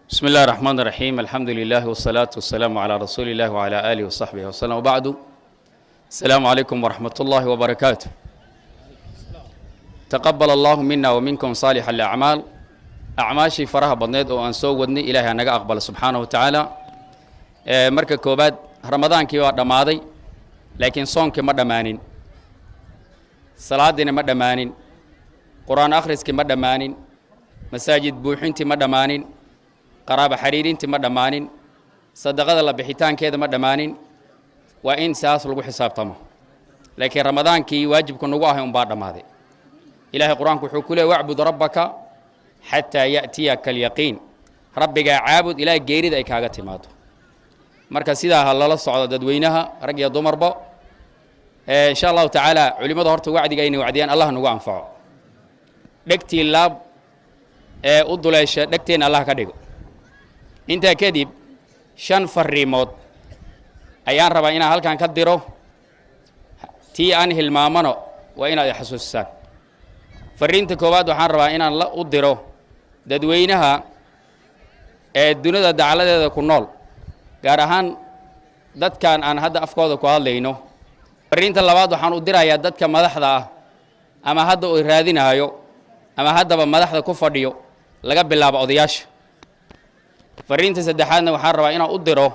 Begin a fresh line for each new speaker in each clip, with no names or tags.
بسم الله الرحمن الرحيم، الحمد لله والصلاة والسلام على رسول الله وعلى آله وصحبه وسلم، وبعد، السلام عليكم ورحمة الله وبركاته. تقبل الله منا ومنكم صالح الأعمال. Acmaashii faraha badneed oo aan soo wadnay, Ilahay hanaga aqbalo subxaanahu wa tacaala. Marka koobaad, Ramadaankii waa dhammaaday, laakiin soonkii ma dhammaanin, salaadiina ma dhammaanin, Qur-aan akhriskii ma dhammaanin, masaajid buuxintii ma dhammaanin, qaraabo xiriirintii ma dhammaanin, sadaqada la bixitaankeeda ma dhammaanin. Waa in saas lagu xisaabtamo, laakiin Ramadaankii waajibka nagu ahay unbaa dhammaaday. Ilaahay Qur-aanku wuxuu ku leey: "واعبد ربك حتى يأتيك اليقين." Rabbigaa caabud ilaa geerida ay kaaga timaado. Marka sidaa ha lala socdo dadweynaha, rag iyo dumarba, insha Allahu tacaala. Culimmada horta wacdiga ayna wacdiyaan, Allah nagu anfaco. Dhegtii laab ee u duleesha dhegteenna Allah ka dhigo. Intaa kadib, shan fariimood ayaan rabaa inaan halkan ka diro. Tii aan hilmaamano waa inaad xasuusisaan. Fariinta koowaad waxaan rabaa inaan la u diro dadweynaha ee dunida dacaladeeda ku nool, gaar ahaan dadkan aan hadda afkooda ku hadlayno. Fariinta labaad waxaan u dirayaa dadka madaxda ah, ama hadda uu raadinaayo ama haddaba madaxda ku fadhiyo, laga bilaabo odayaasha. Fariinta saddexaadna waxaan rabaa inaan u diro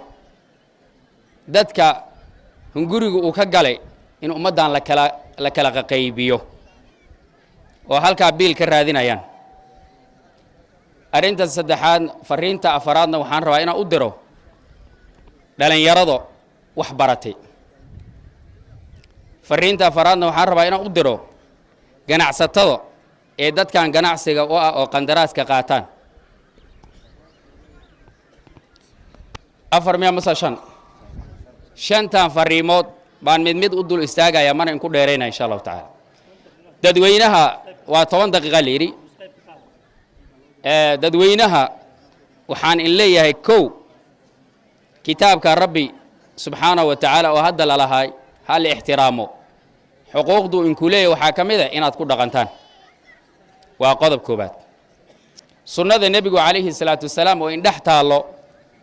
dadka hunguriga uu ka galay in ummaddan lakala qaqaybiyo oo halkaa biil ka raadinayaan. Arrinta saddexaad, fariinta afaraadna waxaan rabaa inaan u diro dhalinyarada wax baratay. Fariinta afaraadna waxaan rabaa inaan u diro ganacsatada ee dadkan ganacsiga u ah oo qandaraaska qaataan. Afar miya mase shan? Shantan fariimood baan mid mid u dul istaagaya, mana inku dheeraynaya insha Allahu tacaala. Dadweynaha waa 10 daqiiqa la yidhi. Dadweynaha waxaan in leeyahay: kow, kitaabka Rabbi subxaanahu wa tacaala oo hadda lalahay ha la ixtiraamo, xuquuqduu inku leeyahy waxaa ka mid a inaad ku dhaqantaan. Waa qodob koobaad. Sunnada Nebigu calayhi salaatu wasalaam oo indhex taallo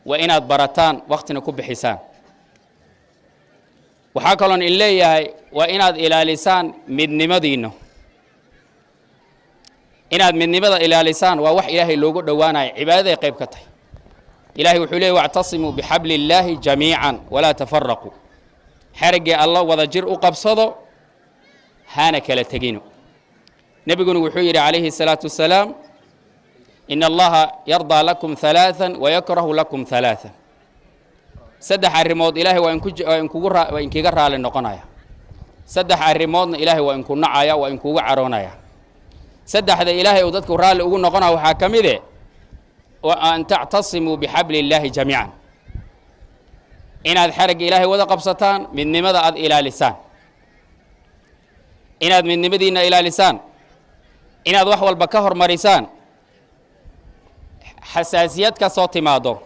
waa inaad barataan, wakhtina ku bixisaan. Waxaa kaloon in leeyahay, waa inaad ilaalisaan midnimadiinna. Inaad midnimada ilaalisaan waa wax Ilaahay loogu dhowaanayo, cibaadaday qayb ka tahay. Ilahay wuxuu leeyay: "واعتصموا بحبل الله جميعا ولا تفرقوا." Xeraggii Alla wada jir u qabsado, hana kala tegino. Nebiguna wuxuu yidhi calayhi الsalaatu wasalaam: "إن الله يرضى لكم ثلاثا ويكره لكم ثلاثا." Saddex arrimood Ilaahay waa inkiga raali noqonaya, saddex arrimoodna Ilaahay waa inku nacaya, waa inkugu caroonaya. Saddexda Ilaahay uu dadku raalli ugu noqonaya waxaa ka mid e أن تعتصموا بحبل الله جميعا, inaad xeragga Ilaahay wada qabsataan, midnimada aad ilaalisaan, inaad midnimadiinna ilaalisaan, inaad wax walba ka hormarisaan. Xasaasiyad ka soo timaaddo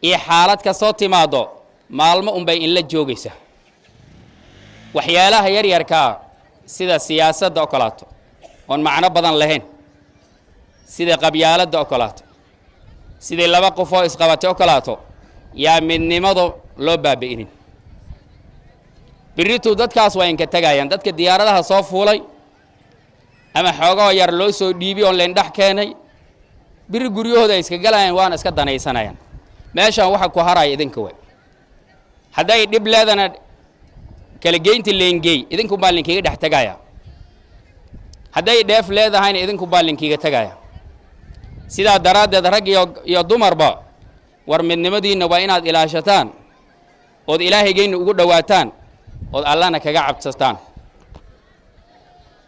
iyo xaalad ka soo timaaddo, maalmo unbay inla joogaysaa. Waxyaalaha yaryarkaa, sida siyaasadda oo kaleeto oon macno badan lahayn, sida qabyaaladda oo kaleeto, sidii laba qof oo isqabatay oo kaleeto, yaa midnimadu loo baabi'inin. Birituu dadkaas waa inka tegayaan. Dadka diyaaradaha soo fuulay ama xoogahoo yar loo soo dhiibi oon leendhex keenay, biri guryahooda ay iska galayaan, waana iska danaysanayaan. Meeshaan waxa ku haraya idinka way. Hadday dhib leedana, kala geynta leengeey, idinkunbaa linkiga dhex tegaya. Hadday dheef leedahayna, idinkunbaa linkiga tegaya. Sidaa daraaddeed, rag iyo dumarba, war midnimadiinna waa inaad ilaashataan, ood Ilaahaygeynna ugu dhowaataan, ood Allana kaga cabsataan.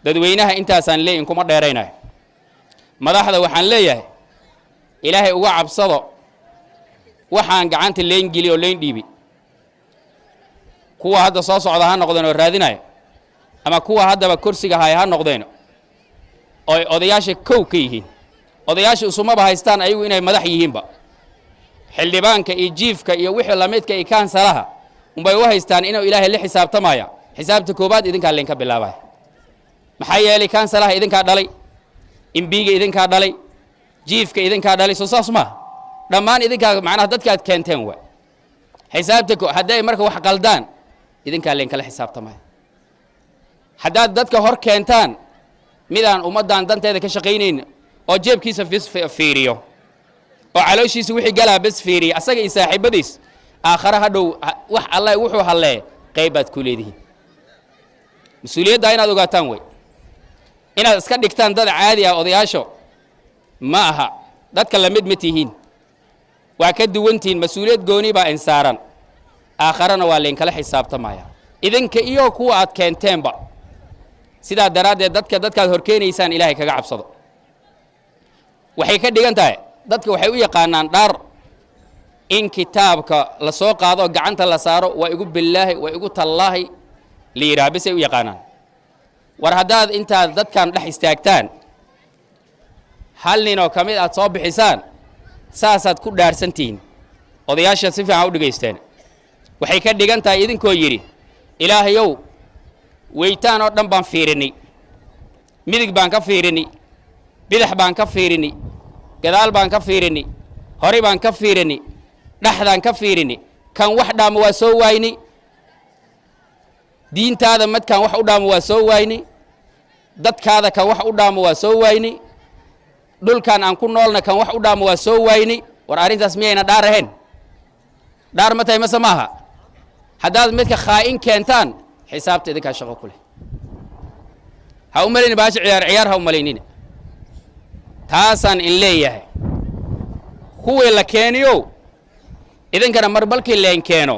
Dadweynaha intaasaan leey, inkuma dheeraynayo. Madaxda waxaan leeyahay, Ilaahay uga cabsado waxaan gacanta leen geli oo leen dhiibi. Kuwa hadda soo socda ha noqdeen oo raadinaya, ama kuwa haddaba kursiga haya ha noqdeen, oy odayaasha kow ka yihiin. Odayaasha isumaba haystaan ayagu inay madax yihiinba. Xildhibaanka iyo jiifka iyo wixii lamidka iyo kaansalaha unbay u haystaan inuu Ilaahay la xisaabtamaya. Xisaabta koobaad idinkaa laynka bilaabaya. Maxaa yeelay, kaansalaha idinkaa dhalay, MP-ga idinkaa dhalay, jiifka idinkaa dhalay. Soo saas maaha? Dhammaan idinkaa macnaha dadkaad keenteen waay. Xisaabta hadday marka wax qaldaan, idinkaa laynkala xisaabtamaya. Haddaad dadka hor keentaan midaan ummaddan danteeda ka shaqaynayn oo jeebkiisa fis fiiriyo oo calooshiisa wixii galaa bes fiiriya, asaga iyo saaxiibadiis, aakhare hadhow wax alle wuxuu hallee qayb baad ku leedihiin. Mas-uuliyaddaa inaad ogaataan wey. Inaad iska dhigtaan dad caadi ah, odayaasho, ma aha. Dadka lamid ma tihiin, waa ka duwantihiin. Mas-uuliyad gooni baa insaaran, aakharena waa laynkala xisaabtamaya, idinka iyo kuwa aad keenteenba. Sidaa daraaddeed, dadka dadkaad horkeenaysaan Ilaahay kaga cabsado. Waxay ka dhigan tahay, dadka waxay u yaqaanaan dhaar in kitaabka la soo qaado oo gacanta la saaro, "Waa igu billaahi, waa igu tallaahi," la yidhaha bisay u yaqaanaan. War haddaad intaad dadkan dhex istaagtaan, hal nin oo ka mid aad soo bixisaan, saasaad ku dhaarsantihiin. Odayaasha si fiican u dhegaysteen. Waxay ka dhigan tahay idinkoo yidhi, "Ilaahayow, weytaan oo dhan baan fiirinay, midig baan ka fiirinay, bidax baan ka fiirinay, gadaal baan ka fiirinay, horay baan ka fiirinay, dhexdaan ka fiirinay, kan wax dhaamo waa soo waynay. Diintaada madkaan wax u dhaamo waa soo waynay, dadkaada kan wax u dhaamo waa soo waynay, dhulkan aan ku noolna kan wax u dhaamo waa soo waynay." War arrintaas miyayna dhaar ahayn? Dhaar ma tahay mase maaha? Haddaad midka khaa'in keentaan, xisaabta idinkaa shaqo ku leh. Ha u malaynin baasha ciyaar ciyaar, ha u malaynina. Taasaan in leeyahay. Kuwii la keeniyow, idinkana mar balkii leen keeno,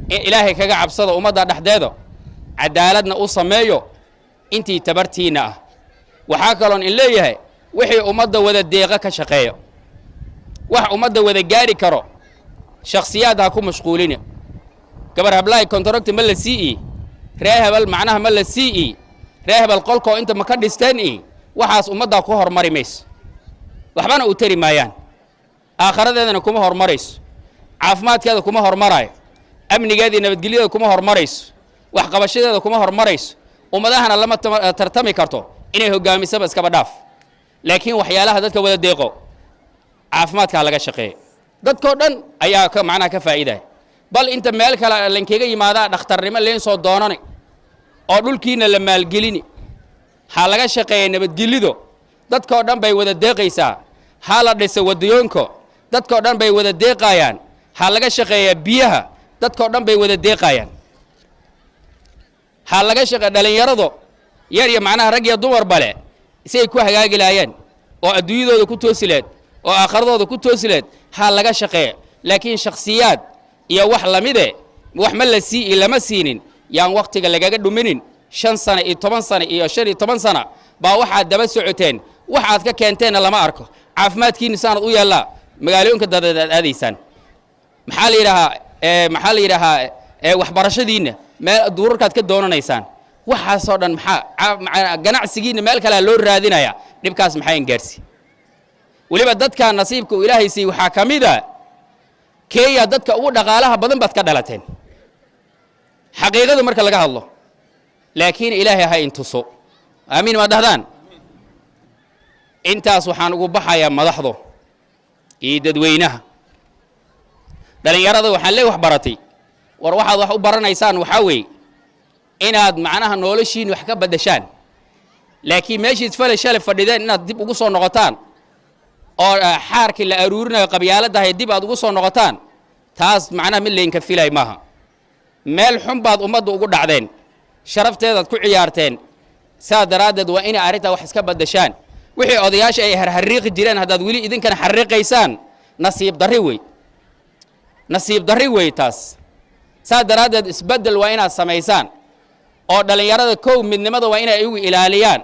Ilaahay kaga cabsada ummadda dhexdeeda, cadaaladna u sameeyo intii tabartiinna ah. Waxaa kaloon in leeyahay, wixii ummadda wada deeqa ka shaqeeyo, wax ummadda wada gaari karo, shakhsiyaad ha ku mashquulina. Gabar hablahay contract ma la sii i, ree hebel macnaha ma la sii i, ree hebel qolkoo inta ma ka dhisteen i, waxaas ummaddaa ku hormari mayso, waxbana u tari maayaan. Aakharadeedana kuma hormarayso, caafimaadkeeda kuma hormaraayo, amnigeeda iyo nabadgelyadeeda kuma hormarayso, waxqabashadeeda kuma hormarayso, ummadahana lama tartami karto inay hogaamisaba iskaba dhaaf. Laakiin waxyaalaha dadka wada deeqo, caafimaadkaa laga shaqeeya, dadkoo dhan ayaa ka macnaha ka faa'iidaya. Bal inta meel kale lankaga yimaadaa dhakhtarnimo leen soo doonani oo dhulkiina la maalgelini. Ha laga shaqeeya nabadgelido, dadkoo dhan bay wada deeqaysaa. Ha la dhisa wadooyinko, dadkoo dhan bay wada deeqayaan. Ha laga shaqeeya biyaha, dadkoo dhan bay wada deeqayaan. Ha laga shaqeeya dhalinyarado yar iyo macnaha rag iyo dumarba leh si ay ku hagaagi lahaayeen oo adduunyadooda ku toosi leed oo aakhiradooda ku toosi leed, ha laga shaqeeya. Laakiin shakhsiyaad iyo wax lamide, wax ma la sii iyo lama siinin, yaan wakhtiga lagaga dhuminin. 5 sano iyo 10 sano iyo 15 sana baa waxaad daba socoteen, waxaad ka keenteenna lama arko. Caafimaadkiina saanad u yaallaa, magaalooyinka dadeed aad aadaysaan. Maxaa la yidhaahaa, maxaa la yidhaahaa, waxbarashadiinna meel duurarkaad ka doonanaysaan. Waxaasoo dhan maxaa? Ganacsigiinna meel kalea loo raadinaya. Dhibkaas maxaa in gaarsi? Weliba dadka nasiibka uu Ilaahay siiyey waxaa ka mid a Kenya dadka ugu dhaqaalaha badan baad ka dhalateen, xaqiiqada marka laga hadlo. Laakiin Ilaahay ha intuso. Aamiin maad dhahdaan? Intaas waxaan ugu baxayaa madaxdo iyo dadweynaha. Dhalinyarada waxaan lee wax baratay, war waxaad wax u baranaysaan waxaa weeye inaad macnaha noloshiin wax ka beddeshaan. Laakiin meeshiid fale shalay fadhideen inaad dib ugu soo noqotaan oo xaarkii la aruurinayo qabyaaladahay dib aad ugu soo noqotaan, taas macnaha mid laynka filay maaha. Meel xun baad ummadda ugu dhacdeen, sharafteedaad ku ciyaarteen. Saa daraaddeed waa inay arrintaa wax iska beddeshaan. Wixii odayaasha ay harxariiqi jireen haddaad weli idinkana xariiqaysaan, nasiib darri wey, nasiib darri wey taas. Saa daraaddeed isbeddel waa inaad samaysaan oo dhallinyarada kow midnimada waa inay iyagu ilaaliyaan.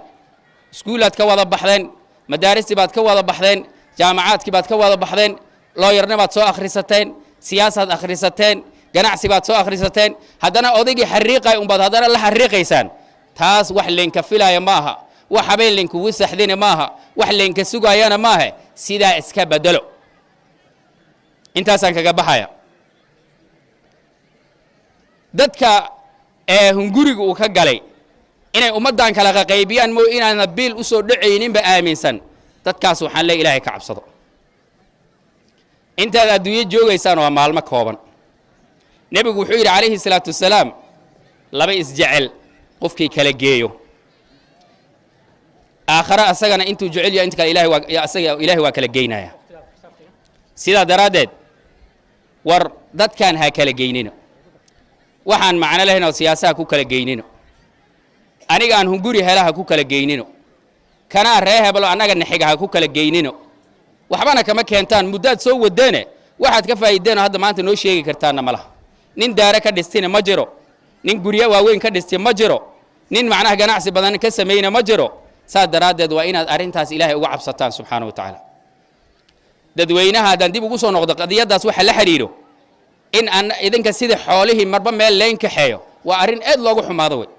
Iskuulaad ka wada baxdeen, madaaristii baad ka wada baxdeen, jaamacaadkii baad ka wada baxdeen, looyarna baad soo akhrisateen, siyaasaad akhrisateen, ganacsi baad soo akhrisateen, haddana odaygii xariiqay unbaad haddana la xariiqaysaan. Taas wax laynka filaya ma aha, wax habeen laynkugu saxdina ma aha, wax laynka sugaayana ma aha. Sidaa iska bedelo. Intaasaan kaga baxaya. Dadka ee hunguriga uu ka galay inay ummaddan kala qaqaybiyaan, mo inaana biil u soo dhacayninba aaminsan, dadkaas waxaan leey, Ilaahay ka cabsado. Intaad adduunyo joogaysaan waa maalmo kooban. Nebigu wuxuu yidhi calayhi salaatu wasalaam, laba isjecel qofkii kala geeyo, aakhare asagana intuu jecel yahay inta kale Ilahay waa asaga, Ilaahay waa kala geynaya. Sidaa daraaddeed, war dadkan ha kala geynino. Waxaan macno lahayn oo siyaasaha ku kala geynino, aniga aan hunguri hela ha ku kala geynino, kanaa ree heblo annaga naxiga ha ku kala geynino. Waxbana kama keentaan muddaad soo wadeene. Waxaad ka faa'iideenoo hadda maanta noo sheegi kartaanna ma laha. Nin daare ka dhistina ma jiro, nin guryo waaweyn ka dhistay ma jiro, nin macnaha ganacsi badan ka samayna ma jiro. Saas daraaddeed waa inaad arrintaas Ilaahay uga cabsataan subxaana wa tacaala. Dadweynaha haddaan dib ugu soo noqdo, qadiyaddaas waxa la xidhiidho in aan idinka sida xoolihii marba meel leen kaxeeyo waa arrin aad loogu xumaado. Wey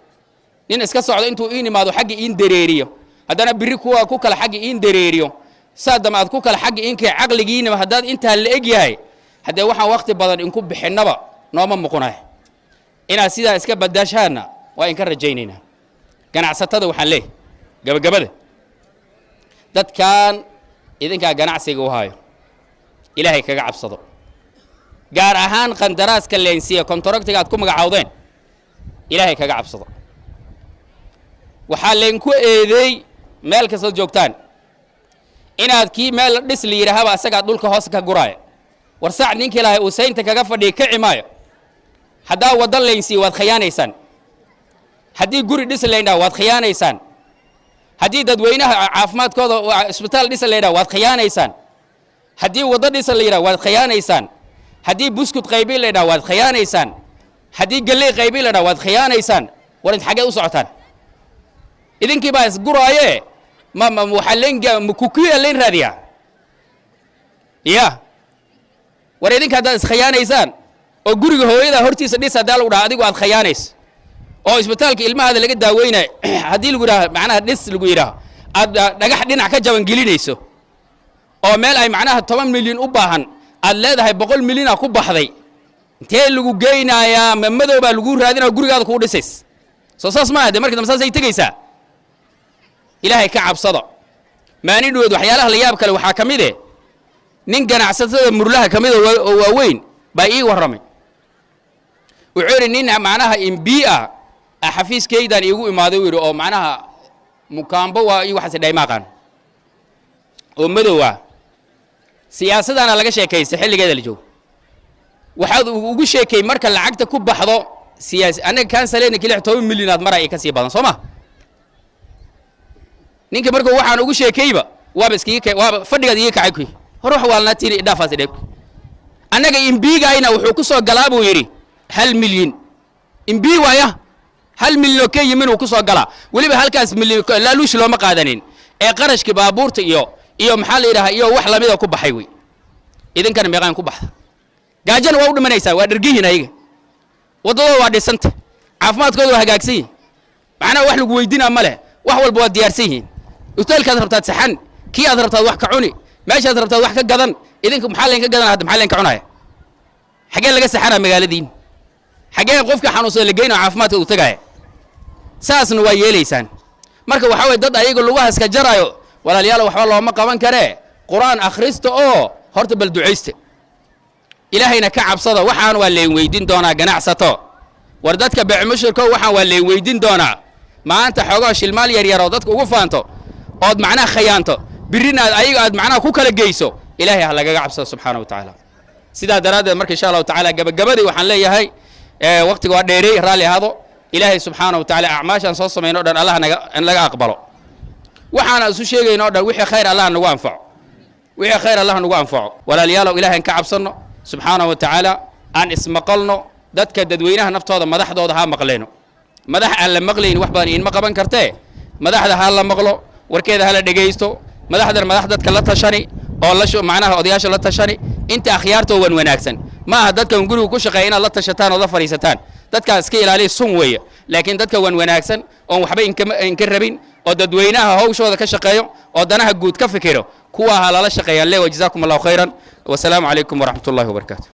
nin iska socdo intuu iin imaado xagga iin dareeriyo, haddana biri kuwa ku kale xagga iin dareeriyo, saa dama aad ku kale xagga iinkay. Caqligiinaba haddaad intaa la eg yahay, haddee waxaan wakhti badan inku bixinnaba nooma muqunay. Inaad sidaa iska badashaanna waa inka rajaynaynaa. Ganacsatada waxaan leeyahy gabagabada, dadkan idinkaa ganacsiga u hayo, Ilaahay kaga cabsado, gaar ahaan qandaraaska leensiya, contractiga aad ku magacawdeen, Ilaahay kaga cabsado. Waxaa leenku eedeey meel kastood joogtaan inaad kii meel la dhis la yidhaahaba asagaa dhulka hoos ka guraaya. War sac ninkii lahay uu saynta kaga fadhiya kici maayo. Haddaa waddo laynsiiya waad khiyaanaysaan, haddii guri dhis laydhaha waad khiyaanaysaan, haddii dadweynaha caafimaadkooda isbitaal dhisa laydhaha waad khiyaanaysaan, haddii waddo dhisa la yidhaha waad khiyaanaysaan, haddii buskud qaybin la yidhaha waad khiyaanaysaan, haddii galley qaybin la yidhaha waad khiyaanaysaan. War int xaggeed u socotaan? Idinkii baa isguraaye. Ma waxaa leen ma kukiya leen raadiyaa ya? War idinka haddaad iskhiyaanaysaan oo guriga hooyada hortiisa dhis haddaa lagu dhaha adigu aad khiyaanayso, oo isbitaalka ilmahaada laga daaweynayo haddii lagu yidhaha macnaha dhis lagu yidhaaho aad dhagax dhinac ka jaban gelinayso, oo meel ay macnaha 10 milyan u baahan aad leedahay 100 milyana ku baxday, intee lagu geynayaa? Ma madow baa lagu raadinaya gurigaada kuu dhisays? Soo saas maaha? Dee markii dambe saasay tegaysaa. Ilaahay ka cabsado. Maalin dhoweed waxyaalaha la yaab kale waxaa ka mid eh, nin ganacsatada murlaha ka mid oo waaweyn baa ii warramay. Wuxuu yidhi nin macnaha MP ah xafiiskaydan iigu imaaday, uu yidhi, oo macnaha mukaambo waa ii waxaas dhahay ma aqaan, oo madow ah. Siyaasadana laga sheekaystay xilligeeda la joogo. Waxaad ugu sheekay marka lacagta ku baxdo siyaasi annaga kansaleyna keli 10 milyanaad mara ay ka sii badan, soo ma? Ninka marka waxaan ugu sheekayba waaba iskiga waaba fadhigaad iiga kacay kuy hor wax waalnaa tiini idhaafaas idheeg. Annaga MPgayna wuxuu ku soo galaa, buu yidhi, 1 milyan. MP waaya, 1 milyan oo ka yimin uu ku soo galaa. Weliba halkaas milyan laaluush looma qaadanin ee qarashkii baabuurta iyo maxaa la yidhaha iyo wax lamida ku baxay. Wey idinkana meeqaan ku baxda? Gaajana waa u dhimanaysaa, waa dhergihin ayaga, waddadooda waa dhisanta, caafimaadkooda waa hagaagsan yihin, macnaha wax lagu weydiinaa ma leh, wax walba waa diyaarsan yihiin. Hoteelkaad rabtaad saxan, kii aad rabtaad wax ka cuni, meeshaad rabtaad wax ka gadan. Idinka maxaa laynka gadan hadda? Maxaa laynka cunaya? Xaggee laga saxanaa magaaladiin? Xaggee qofka xanuunsan la geynayo caafimaadka uu tagaaya? Saasna waa yeelaysaan. Marka waxaa weye dad ayaga lugahaska jaraayo, walaalayaal, waxba looma qaban karee. Qur-aan akhrista oo horta bal ducaysta, Ilaahayna ka cabsada. Waxaan waa leen weydin doonaa ganacsato. War dadka beecmushirko, waxaan waa leen weydin doonaa. Maanta xoogaa shilmaal yaryar oo dadka ugu faanto ood macnaha khayaanto, birrina aad ayaga aad macnaha ku kala geyso, Ilaahay ha lagaga cabsado subxaana wa tacaala. Sidaa daraaddeed marka insha Allahu tacaala gabagabadii waxaan leeyahay, waqtiga waa dheereey, raalli ahaado. Ilaahay subxaana wa tacaala acmaashaan soo samayno o dhan Allah naga laga aqbalo. Waxaana isu sheegayno o dhan wixii khayr Allah nagu anfaco, wixii khayr Allah nagu anfaco. Walaalayaalow, Ilahay aan ka cabsanno subxaana wa tacaala, aan ismaqalno. Dadka dadweynaha naftooda madaxdooda ha maqleeno. Madax aan la maqlayn wax badan iinma qaban kartee. Madaxda ha la maqlo, warkeeda ha la dhegaysto. Madaxdan madax dadka la tashani oo la macnaha odayaasha la tashani, inta akhyaartoo wan wanaagsan ma aha. Dadkan guriga ku shaqeeya inaad la tashataan oo la fadhiisataan, dadkaas iska ilaaliya, sun weeye. Laakiin dadka wan wanaagsan oon waxba inka rabin oo dadweynaha hawshooda ka shaqeeyo oo danaha guud ka fikiro, kuwaa ha lala shaqeeyaan le. Wajazaakum Allahu khayran, wasalaamu calaykum waraxmat ullahi wabarakaatu.